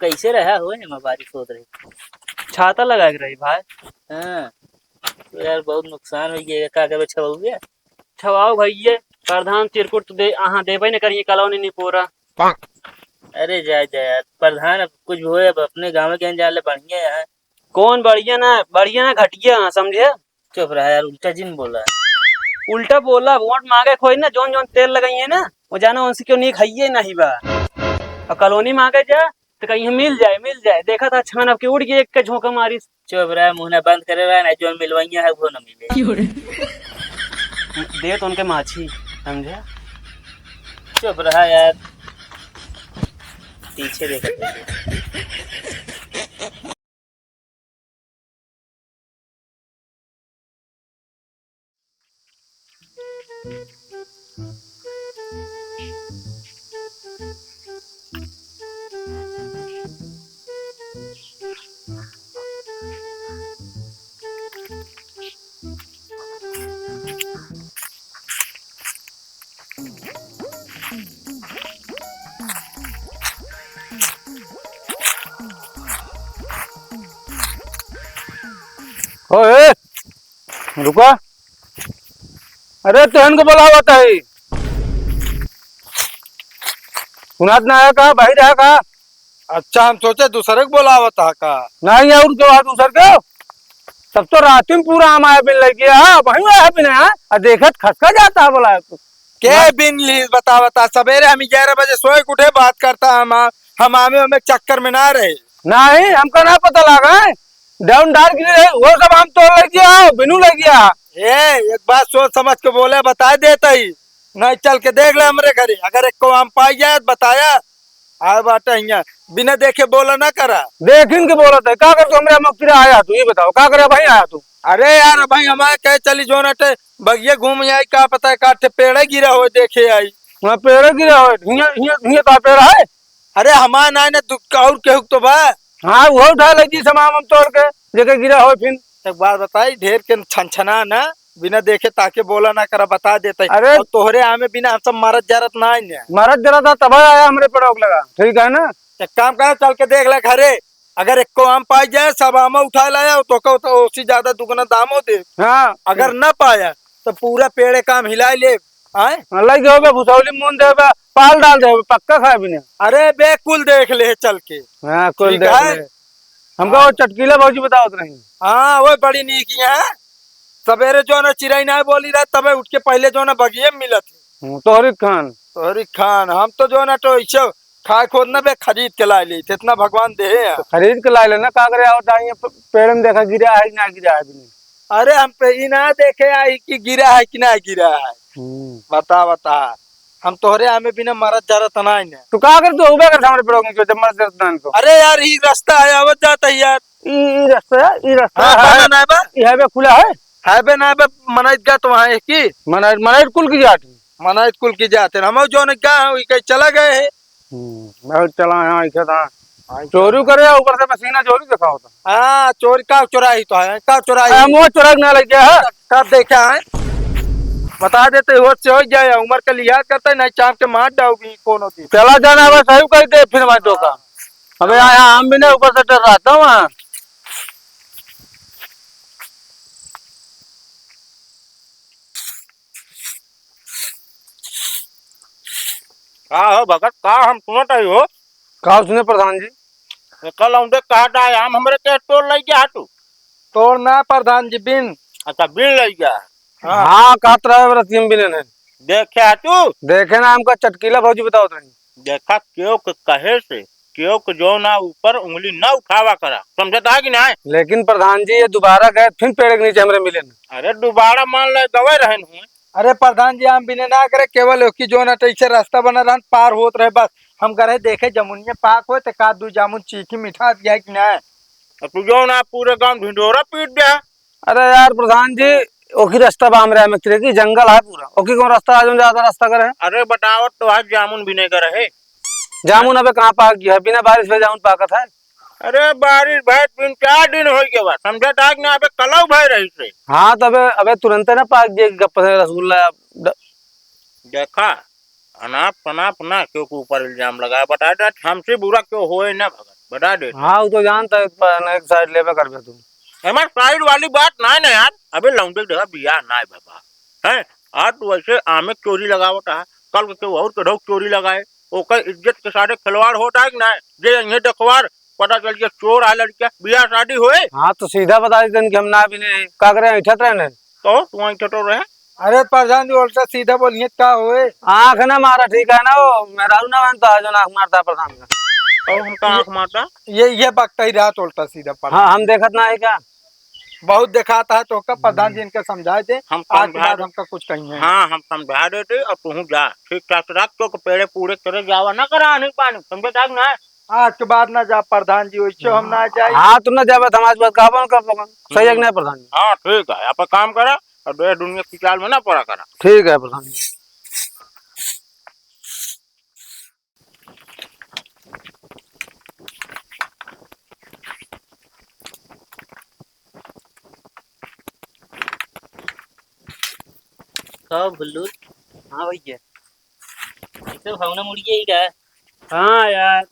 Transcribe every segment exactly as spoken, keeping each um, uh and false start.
कैसे रहा हो एमा, बारिश होत रही? छाता लगा के रही भाई। हाँ, तो यार बहुत नुकसान होइ गया, का करबे छवौबे? छवाओ भैये, प्रधान चिरकुट तो दे, अहाँ देबे न करिए कॉलोनी निपोरा। अरे जा, जा यार, प्रधान अब कुछ होए, अब अपने गाँव के जान ले बढ़िया है। कौन बढ़िया ना, बढ़िया ना घटिया, समझे? चुप रहा यार, उल्टा जिन बोला। उल्टा बोला, वोट माँगे कोई ना, जौन जौन तेल लगाई है ना, वो जाना उनसे क्यों नीक हइये नहीं बा। और कॉलोनी माँगे जा, तो कहीं मिल जाए, मिल जाए। देखा था छान अब के उड़ गए, एक के झोंका मारी। चुप रहा, मुँह ना बंद करे रहा, ना जौन मिलवइया है, वो ना मिले। क्यों रे? दे तो उनके माछी, समझा? चुप रहा यार, पीछे देखा। ओए, रुका। अरे, तोहन के बोलावत है। सुनात ना है का? बाहिर है का? अच्छा, हम सोचे दूसरे के बोलावत है का? नहीं, और के बात दूसर के? तब तो रात में पूरा हम आया बिन लग गया, हाँ, वहीं आया बिन, हाँ? आ देखत खसका जाता है बोला है तू। के बिन ली बतावता? सवेरे हम ग्यारह बजे सोए के उठे, बात करता हम, हम आमे हमें चक्कर में ना रहे। नहीं, हमका ना पता लगा है। डाउन डार गिरे रहे, वो सब हम तोड़ लग गया, बिनू लग गया। ए, एक बात सोच समझ के बोले, बता देता ही। नहीं, चल के देख ले हमरे घरे, अगर एक को आम पाई जाए तो बताया। आए बाटे हियाँ, बिना देखे बोला ना करा। देखिन के बोलत है, का कर तू हमरे मक्तिरा आया तू, ये बताओ, का करे भाई आया तू? अरे यार, भाई हमारे कहे चली जो ना टे, बगिया घूम आई, का पता है का ठे पेड़े गिरा हो देखे आई। वहाँ पेड़े गिरा हो, हियाँ, हियाँ, हियाँ का पेड़ है? अरे हमार नाई ना, दु-, और केहू के तो बा। हाँ, उहो उठा ले जी सामान हम तोड़ के, जेके गिरा होय फिन। एक बात बताई, ढेर के छनछना ना, बिना देखे ताके बोला ना करा, बता देता ही। अरे। और तोहरे आमे बिना हम सब मरत जरत ना आइन। मरत जरत था तब आया हमरे पड़ोक लगा, ठीक है ना? एक काम करा, चल के देख ले घरे, अगर एको आम पाई जाए, सब आम उठा लाया, तो को तो ओसी ज्यादा दुगना दामो दे। हाँ। अगर ना पाया, तो पूरा पेड़े काम हिला ले। आए? हाँ, लग गए बे, भुसौली मुन दे बे, पाल डाल दे बे, पक्का खाए बिना। अरे बे, कुल देख ले चल के। हाँ, कुल ठीक देख है? ले। हमका हाँ। वो चटकीला भौजी बतावत रही। हाँ, वो बड़ी नीक है। सवेरे जो ना चिरई ना बोली रहे, तबे उठ के पहले जो ना बगिये में मिलत है। हम्म, तोहरी खान। तोहरी खान, हम तो जो ना तो इसे खाए खुद ना बे खरीद के ला ले, इतना भगवान दे है। तो खरीद के ला ले ना, का करे आवत आई, प-, पेड़ में देखा गिरा है कि ना गिरा है, बिना। अरे हम पे ई ना देखे आई कि गिरा है कि ना गिरा है। हम्म। बता, बता। हम तोहरे आमे बिना मरत जरत ना आइन। तू का कर, तू उबे कर हमरे पड़ोस में, जब मरत जरत ना आइन तो। अरे यार, ई रास्ता है, आवत जाता है यार। ई, ई रास्ता है, ई रास्ता हाँ, है। बना ना है बा? ई हाईवे खुला है? हाईवे ना है बा, मनाइत गा तो वहाँ है कि? मनाइत, मनाइत कुल की जात है। मनाइत कुल की जात है। हम जो ने गा, ई कहीं चला गए है। हम्म, बहुत चला यहाँ, ऐसे था। हाँ, चोरी करे, ऊपर से पसीना चोरी देखा होता। हाँ, चोरी का चोराई तो है, का चोराई? अरे, मुँह चोरा के ना लग गया है। कब देखा है? बता देते, होश से हो जाए, उम्र के लिहाज करते, नहीं चाप के मार डाओगी कोनो दिन। चला जाना, बस सही कर दे फिर मैं धोखा। अबे आया, हम भी ना ऊपर से डर रहा था वहाँ। का हो भगत, का हम सुनत हई हो? का सुने प्रधान जी? ये कल औंधे कहत आए, आम हमरे के तोड़ लई गया तू। तोड़ ना प्रधान जी, बिन। अच्छा, बिन लई गया। हाँ। हाँ, कहत रहे रतियम बिने नहीं। देखे है तू? देखे ना, हमका चटकीला भौजी बतावत रही। देखा, केहू के कहे से, केहू के जो ना ऊपर उंगली ना उठावा करा, समझत है कि नहीं? लेकिन प्रधान जी, ये दोबारा गए, फिर पेड़ के नीचे हमरे मिले ना। अरे, दोबारा मान ले, गवे रहन हूँ। अरे प्रधान जी, हम बिने ना करे, केवल ओकी जो ना तो इसे रास्ता बना रहन, पार होत रहे बस। हम करे देखे जमुनिया पाक होए, तो का दू जामुन चीखी मिठा दिया कि नहीं? अब तू जो ना पूरे गांव ढिंढोरा पीट दे। अरे यार प्रधान जी, ओकी रास्ता बा हमरे में की जंगल है पूरा, ओकी कौन रास्ता है, जो ज्यादा रास्ता करे? अरे बतावत तो आज जामुन बिने का रहे। जामुन अबे कहाँ पाक गया है? बिना बारिश में जामुन पाकत है? अरे बारिश भाई तीन चार दिन हो गया बा, समझत है कि ना? अबे कलौ भाई रही से। हाँ, तो अबे, अबे तुरंते ना पाक गया गप्प से रसगुल्ला। ड- देखा, अनाप शनाप ना क्यों के ऊपर इल्जाम लगाए, बता दे, हमसे बुरा क्यों होए ना भगत। बता दे। हाँ, वो तो जानता है, पर ना एक side लेबे करबे तू। हमार side वाली बात ना है ना यार, अबे लौंडे के देखा बियाह ना है बाबा, हैं? आज तू ऐसे आमे के चोरी लगावत है, कल के केहू और के ढोक चोरी लगाए, ओकर इज्जत के साथे खिलवाड़ होत है कि ना? जे इन्हें देखवार, पता चल गया चोर है लड़किया, बियाह शादी होए। हाँ, तो सीधा बता देते कि हम ना भी नहीं, का करे, ऐठत रहे ना। तो तू ऐठत रहे? अरे प्रधान जी, उल्टा सीधा बोलिए, का होए? आँख ना मारा, ठीक है ना, वो मेहरारू ना बन तो आज आँख मारता है प्रधान का। तो हमका आँख मारता? ये, ये बकता ही रहा तो उल्टा सीधा प्रधान। हाँ, हम देखत ना है क्या? बहुत देखाता है तो का प्रधान जी हम्म। इनके समझाए दे, हम आज के बाद समझा दे। हमका कुछ कहीं है। हाँ, हम समझा देते, अब तू जा, ठीक ठाक से रख, तो पेड़े पूरे करे जावा ना करा आने पानी, समझे तक ना? आज के बाद ना जा प्रधान जी, वैसे हम ना जाए। हाँ, तू ना जाबे तो हम आज बात कहबो ना करबो, सही है कि हम्म। नहीं प्रधान जी? हाँ, ठीक है, आप काम करा और देश दुनिया की चाल में ना पड़ा करा। ठीक है प्रधान जी। का भुल्लू? हाँ भैया। इसे भावना मुड़िया ही का? हाँ यार।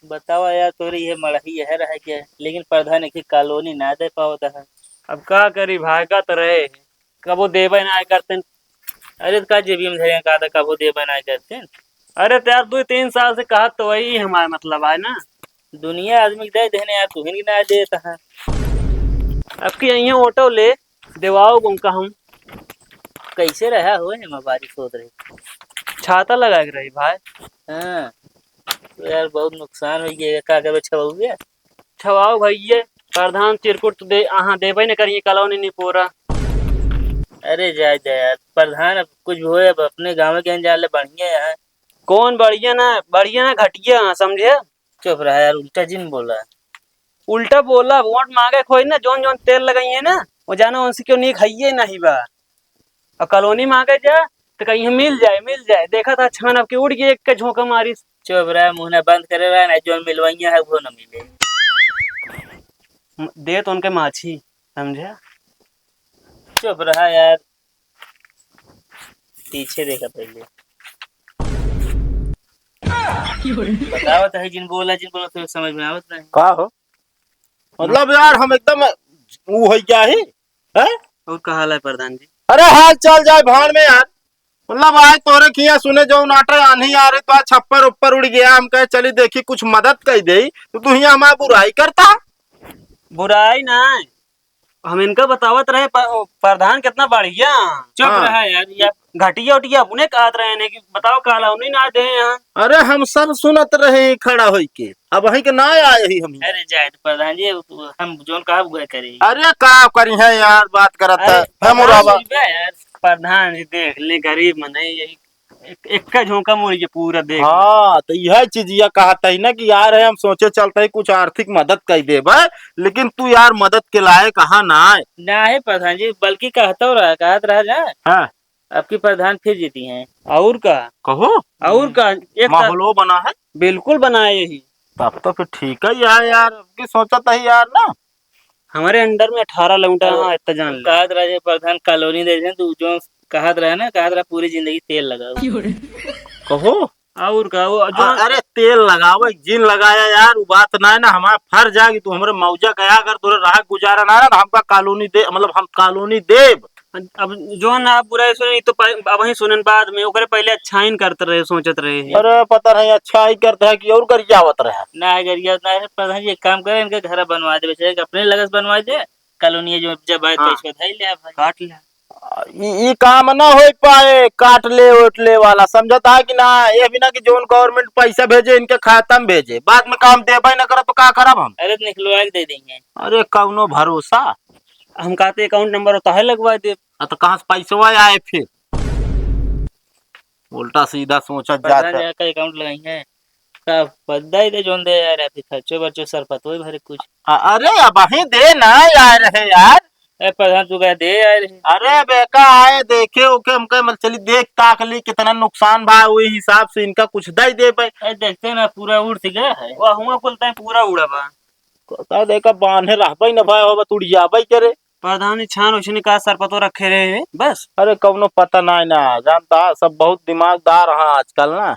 बतावा यार, तोरे ये मड़ही यह रह गया, लेकिन प्रधान एक ही कॉलोनी ना दे पावत है। अब का करी, भागा तो रहे, कबो देबे ना करते। अरे तो का जेबी में धरे का, तो कबो देबे ना करते। अरे तो यार, दो तीन साल से कहत तो वही हमारा मतलब है ना। दुनिया आदमी के दे देने यार, तुहिन के ना देत है। अब की यहीं ऑटो ले देवाओ उनका हम। कैसे रहा हो एमा बारिश होत रही? छाता लगा के रही भाई। हाँ, तो यार बहुत नुकसान हो गया, का करबे छवौबे? छवाओ भैये, प्रधान चिरकुट तो दे, अहाँ देबे न करिए कॉलोनी निपोरा। अरे जाए दे यार, प्रधान अब कुछ भी होए, अब अपने गाँव के जान ले बढ़िया है। कौन बढ़िया ना, बढ़िया ना घटिया है, समझे? चुप रहा यार, उल्टा जिन बोला। उल्टा बोला, वोट मांगे कोई ना, जौन जौन तेल लगाई है ना, वो जाना उनसे क्यों नहीं खाइए नहीं बा। और कॉलोनी मांगे जा, तो कहीं मिल जाए, मिल जाए। देखा था छान अब के उड़ गए, एक के झोंका मारिस। चुप रहा, मुंह ना बंद करे रहा, ना जौन मिलवैया है, वो ना मिले। म-, दे तो उनके माछी, समझा? चुप रहा यार, पीछे देखा पहले। बतावत है जिन बोला, जिन बोला तो समझ में आवत नहीं। का हो? मतलब यार, हम एकदम ऊ है क्या ही? हैं? और का हाल है प्रधान जी? अरे हाल चाल जाए भाड़ में यार। मतलब आज तोरे खिया सुने जो नाटे आन्ही आ रही, तो आज छप्पर ऊपर उड़ गया, हम कहे चली देखी कुछ मदद कर दे, तो तू हियां हमार बुराई करता। बुराई ना, हम इनका बतावत रहे प-, प्रधान कितना बढ़िया। चुप हाँ। रहा यार, या घटिया उटिया अपने कहत रहे ने कि बताओ कॉलोनी ना दे यहाँ। अरे हम सब सुनत रहे खड़ा होई के, अब वहीं के ना आए ही हम। अरे जाए तो प्रधान जी, हम जोन कहा वह करी। अरे का करी है यार, बात करत अरे है, है प्रधान मुराबा। जी बा यार, प्रधान जी देख ले, गरीब मनई, यही एक, एक झोंका मुड़ के पूरा देख ले। हाँ, तो यह चीजिया कहत है ना कि यार है, हम सोचे चलते ही कुछ आर्थिक मदद कर देबे, लेकिन तू यार मदद के लायक कहाँ ना है। ना है प्रधान जी, बल्कि कहतो रहा, कहत रहा ना। हाँ। अब की प्रधान फिर जीती हैं। और का? कहो। और का? एक साथ माहौलो बना है। बिल्कुल बनाए ही। तब तो फिर ठीक है यार, यार, अब की सोचत है यार ना। हमारे under में अठारह लौंडा और हैं, इतना जान ले। कहत रहे प्रधान कॉलोनी दे दें, तू जो कहत रहे ना, कहत रहे पूरी जिंदगी तेल लगाओ। कहो। और का, वो जो अ-, अरे तेल लगावे, जिन लगाया यार, वो बात ना है ना, हमारा फर्ज है कि तू हमरे मौजा गया, अगर तोरे राह गुजारा ना रहा, तो हमका कॉलोनी दे, मतलब हम कॉलोनी देब। अब जो ना बुराई सुने, तो प-, अब वहीं सुनन बाद में, ओकरे पहले अच्छा ही करत रहे, सोचत रहे। अरे पता नहीं अच्छा ही करत है कि और गरियावत रहे। ना है गरियावत, ना है, प्रधान जी एक काम करे, इनके घर बनवा दे, बेचारे के अपने लगस बनवा दे, कॉलोनी जो जब आए हाँ। पैसा धई ले भाई। काट ले। ई, ई काम ना हो पाए, काट ले, ओट ले वाला, समझत है कि ना? ये बिना कि जोन government पैसा भेजे, इनके खाता में भेजे, बाद में काम देबे ना करत, तो का करब हम? अरे तो निकलवा के दे देंगे। अरे कौनो भरोसा। हम कहते account number होता है, लगवा दे। आ, तो कहाँ से पैसवा आए फिर? उल्टा सीधा सोचत पता जाता। नहीं का account लगाई है। का पता ही दे जोन दे यार, अभी खर्चो बर्चो सरपत होई भरे कुछ। अ-, अरे अब वहीं दे ना यार, है यार। ए प्रधान तू कह दे यार। अरे बेका आए देखे ओके, हमके मल चली देख ताक ली कितना नुकसान बा, वही हिसाब से इनका कुछ दे दे भाई। ए देखते ना पूरा उड़ से गया है। वह हुआ कुल तय पूरा उड़ा बा। का देखा बांधे रहबे न भाई, होबा तुड़ियाबे करे। प्रधान जी छान उछनी का सरपतो रखे रहे हैं, बस। अरे कौनो पता ना है ना, जानता है, सब बहुत दिमागदार हाँ आजकल ना।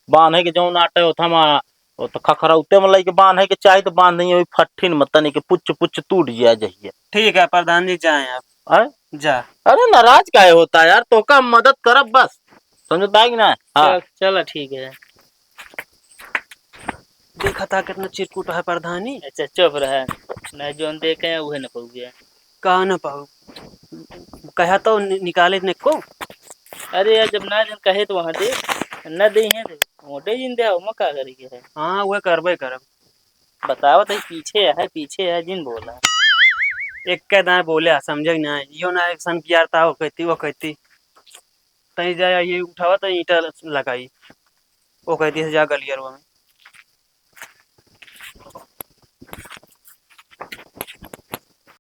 बांधे के जौन आटे होत हम, आ, वो तो खखरौते में लइके बांधे के चाही तो बांध नहीं, वही फट्ठिन में तनी के पुच्च पुच्च टूट जाए जहिया। ठीक है प्रधान जी, जाए आप। आय? जा। अरे नाराज काहे होता है यार, तोका हम मदद करब बस, समझता है कि ना? हाँ। चल, चला ठीक है। देखा था कितना चिरकुट है प्रधानी। अच्छा चुप रहा, ना जौन देखे हैं उहे न पाउगे। का न पाऊ? कहा तो नि-, निकाले ने को। अरे यार, जब ना जन कहे तो वहाँ दे, न दे हैं तो वोटे जिन दे, ओमा का करेगी है? हाँ, वह करबे करब। बतावत है पीछे है, पीछे है, जिन बोला। एक के दाएं बोले, समझे कि ना, यो ना एक सन कियार था, वो कहती, वो कहती। तई जाए ये उठावा तो ईंटा लगाई, वो कहती है जा गलियरवा में।